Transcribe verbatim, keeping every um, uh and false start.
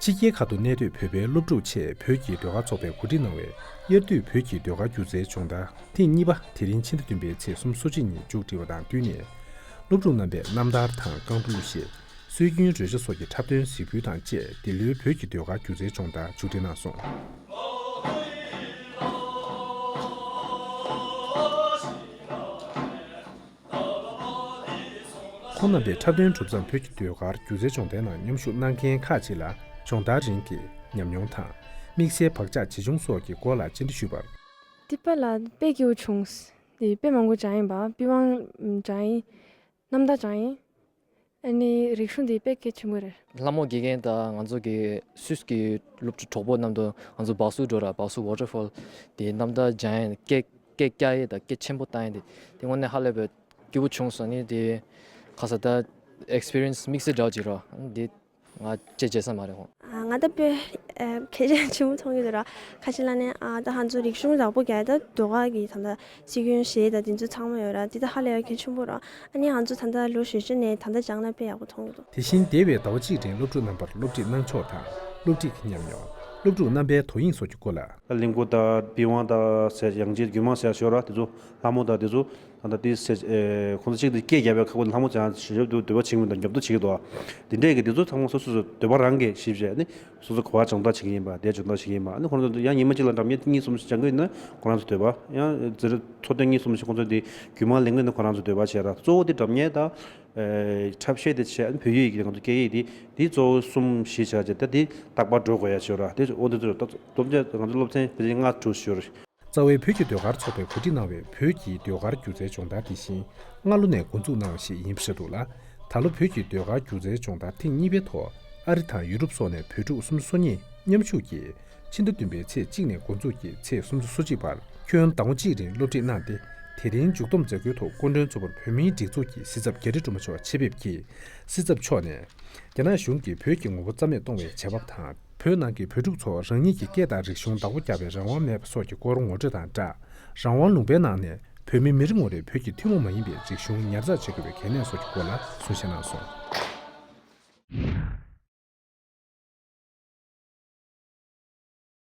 ཕྱི་རྒྱལ་ཁག་ཏུ་གནས་སྡོད་བོད་པའི་སློབ་ཕྲུག་ཆེད་བོད་ཀྱི་ཟློས་གར་ཚོགས་པས་གོ་སྒྲིག་གནང་བའི་དབྱར་དུས་བོད་ཀྱི་ཟློས་གར་སྒྱུ་རྩལ་སྦྱོང་བརྡར་ཐེངས་གཉིས་པ་དེ་རིང་ཕྱི་ཟླ་བདུན་པའི་ཚེས་སོ་གཅིག་ཉིན་མཇུག་སྒྲིལ་བ་དང་བསྟུན་ནས། སློབ་ཕྲུག་རྣམ་པས་རྣམ་ཐར་དང་རྐང་བྲོ་གླུ་གཞས། སྲོལ་རྒྱུན་རོལ་ཆ་སོགས་ཀྱི་འཁྲབ་སྟོན་གཟིགས་འབུལ་དང་བཅས་འདི་ལོའི་བོད་ཀྱི་ཟློས་གར་སྒྱུ་རྩལ་སྦྱོང་བརྡར་མཇུག་སྒྲིལ་གནང་སོང་། ཁོང་རྣམ་པས་འཁྲབ་སྟོན་གྲུབ་མཚམས་བོད་ཀྱི་ཟློས་གར་སྒྱུ་རྩལ་སྦྱོང་བརྡར་ནང་མཉམ་ཞུགས་གནང་མཁན་ཁག་ཅིག་ལ་སྦྱོང་བརྡར་རིང་གི་ཉམས་མྱོང་དང་། དམིགས་བསལ་བག་ཆགས་ཇི་བྱུང་སོགས་ཀྱི་སྐོར་ལ་བཅར་འདྲི་ཞུས་པར། འདི་དཔེ་ལ་དཔེ་སྐྱིད་པོ་བྱུང་། འདི་དཔེ་མང་པོ་སྦྱངས་ཡིན་པ། པི་ཝང་སྦྱངས་ཡིན། རྣམ་ཐར་སྦྱངས་ཡིན། ཨ་ནི་རིག་གཞུང་འདི་དཔེ་གལ་ཆེན་པོ་རེད། ལྷ་མོ་དགེ་རྒན་དང་ང་ཚོ་གི་སུད་སི་གི་སློབ་ཕྲུག་གྲོགས་པོ་རྣམས་དང་ང་ཚོ་སྦག་སུ་འགྲོ་ར། སྦག་སུ་ཝ་ཊར་ཕོལ་དེ་རྣམ་ཐར་སྦྱང་ཡས་སྐད་སྐད་རྒྱག་ཡས་དང་སྐད་ཆེན་པོ་བཏང་ཡས་དེ་དེ་དངོས་གནས་ཧ་ལས་པའི་སྐྱིད་པོ་བྱུང་སོང་། ནི་དེ་ཁ་ས་ད་ཨེག་སི་པི་རི་ཡན་སི་དམིགས་བསལ་འདྲ་བོ་ཅིག་ར། འདི་ང་བྱས་བྱས་ས་མ་རེད་ཧོ། ང་ད་དཔེ་གལ་ཆེན་ཆེན་པོ་མཐོང་གི་འདུག་ར། ཁ་ཅིག་ལ་ནི་ཨ་ད་ང་ཚོ་རིག་གཞུང་ཡག་པོ་རྒྱག་ད་ཟློས་གར་གི་ད་ད། སྲོལ་རྒྱུན་གཞས་དང་དེ་ཚོ་ཚང་མ་ཡོད་ར། དེ་ད་ཧ་ལས་ཡ་གལ་ཆེན་པོ་ར། ཨ་ནི་ང་ཚོ་ད་ལྟ་ལོ་བཞི་བཅུ་ནས་ད་ལྟ་སྦྱངས་ན་དཔེ་ཡག་པོ་མཐོང་གི་འདུག་དེ་བཞིན་འདས་པའི་ཟླ་བ་གཅིག་རིང་སློབ་ཕྲུག་རྣམ་པར་སློབ་ཁྲིད་གནང་ཕྱོགས་དང་། སློབ་ཁྲིད་ཀྱི་ཉམས་མྱོང་། སློབ་ཕྲུག་རྣམ་པའི་དོ་དབྱིངས་སོགས་ཀྱི་སྐོར་ལ། ད་གླིང་བུ་དང་པི་ཝང་དང་ཟེར་ཡང་ཅིག་རྒྱུད་མང་ཟེར་ཞོར་ར། དེ་ཚོ་ལྷ་མོ་དང་དེ་ཚོ་ད་ལྟ་དེ་ཟེར་ཨེ་ཁོང་ཚོ་གཅིག་ཏུ་སྐད་རྒྱབ་པའི་ཁ་ཁོ་ལྷ་མོ་ཅང་ཞེ་ཞབས་དུ་འདོད་པ་བྱེད་མི་འདུག་རྒྱབ་ཏུ་བྱེད་ཀྱི་འདུག་དེ་འདྲས་ཀྱི་དེ་ཚོ་ཚང་མ་སོ་སོ་སོ་འདོད་པ་རང་གིས་ཞིབ་བྱས་ནི། སོ་སོ་ག་བ་སྦྱོང་བརྡར་བྱེད་ཀྱི་ཡིན་པ། དེ་སྦྱོང་བརྡར་བྱེད་ཀྱི་ཡིན་པ། ཨ་ནི་ཁོ་རང་ཚོ་ཡང་ཉི་མ་གཅིག་ལ་སྒྲ་སྙན་གཉིས་གསུམ་ཞིག་སྦྱང་གི་ཡོད་ན་ཁོ་རང་ཚོ་འདོད་པ། ཡང་ཛི་རེ་ཐོ་ཐོན་གཉིས་གསུམ་ཞིག་ཁོ་ཚོ་དེ་རྒྱུད་མང་ལེན་གི་ཡོད་ན་ཁོ་རང་ཚོ་འདོད་པ་བྱས་ར། གཙོ་བོ་དེ་སྒྲ་སྙན་དང་། ཨེ་འཁྲབ་གཞས་དེ་བྱས། ཨ་ནི་བོད་ཡིག་གི་ང་ཚོ་སྐད་ཡིག་དེ་དེ་གཙོ་བོ་གསུམ་བཞི་ཆ་བྱས། ད་དེ་རྟག་པར་འགྲོ་དགོས་ཡ་ཞོར་ར། དེ་འོ་དེ་ཚོ་ད་སྟོབས་ཆེ་ང་ཚོ་སློབ་ཚན་དེ་ལྔ་དྲུག་ཞོར། རྩ་བའི་བོད་ཀྱི་ཟློས་གར་ཚོགས་པས་གོ་སྒྲིག་གནང་བའི་བོད་ཀྱི་ཟློས་གར་སྒྱུ་རྩལ་སྦྱོང་བརྡར་འདི་བཞིན་སྔ་ལོ་ནས་འགོ་འཛུགས་གནང་བ་ཞིག་ཡིན་པ་རེད་འདུག་ལ། ད་ལོ་བོད་ཀྱི་ཟློས་གར་སྒྱུ་རྩལ་སྦྱོང་བརྡར་ཐེངས་གཉིས་པའི་ཐོག་ཨ་རི་དང་ཡུ་རོབ་སོགས་ནས་བོད་ཕྲུག་སུམ་ཅུ་སོ་གཉིས་མཉམ་ཞུགས་ཀྱིས་ཕྱི་ཟླ་བདུན་པའི་ཚེས་གཅིག་ནས་འགོ་འཛུགས་ཀྱིས་ཚེས་སུམ་ཅུ་སོ་གཅིག་བར་ཁྱོན་ཟླ་ངོ་གཅིག་རིང་སློབ་ཁྲིད་གནང་སྟེ། དེ་རིང་མཇུག་བསྡོམས་མཛད་སྒོའི་ཐོག་སྐུ་མགྲོན་གཙོ་བོར་བོད་མིའི་སྒྲིག་འཛུགས་ཀྱི་སྲིད་ཚབ་རྒྱ་རི་སྒྲོལ་མ་མཆོག་ཆེད་ཕེབས་ཀྱིས། སྲིད་ཚབ་མཆོག་ནས། རྒྱ་ནག་གཞུང་གིས་བོད་ཀྱི་ངོ་བོ་རྩ་མེད་གཏོང་བའི་བྱེད་བབ་དང་། བོད་ནང་གི་བོད་ཕྲུག་ཚོར་རང་ཉིད་ཀྱི་སྐད་དང་རིག་གཞུང་བདག་པོ་རྒྱག་པའི་རང་དབང་མེད་པ་སོགས་ཀྱི་སྐོར་ངོ་སྤྲོད་དང་སྦྲགས། རང་དབང་ལུང་པའི་ནང་ནས་བོད་མི་མི་རེ་ངོ་རེས་བོད་ཀྱི་ཐུན་མོང་མ་ཡིན་པའི་རིག་གཞུང་ཉར་ཚགས་བྱེད་དགོས་པའི་གལ་གནད་སོགས་ཀྱི་སྐོར་ལ་གསུང་བཤད་གནང་སོང་།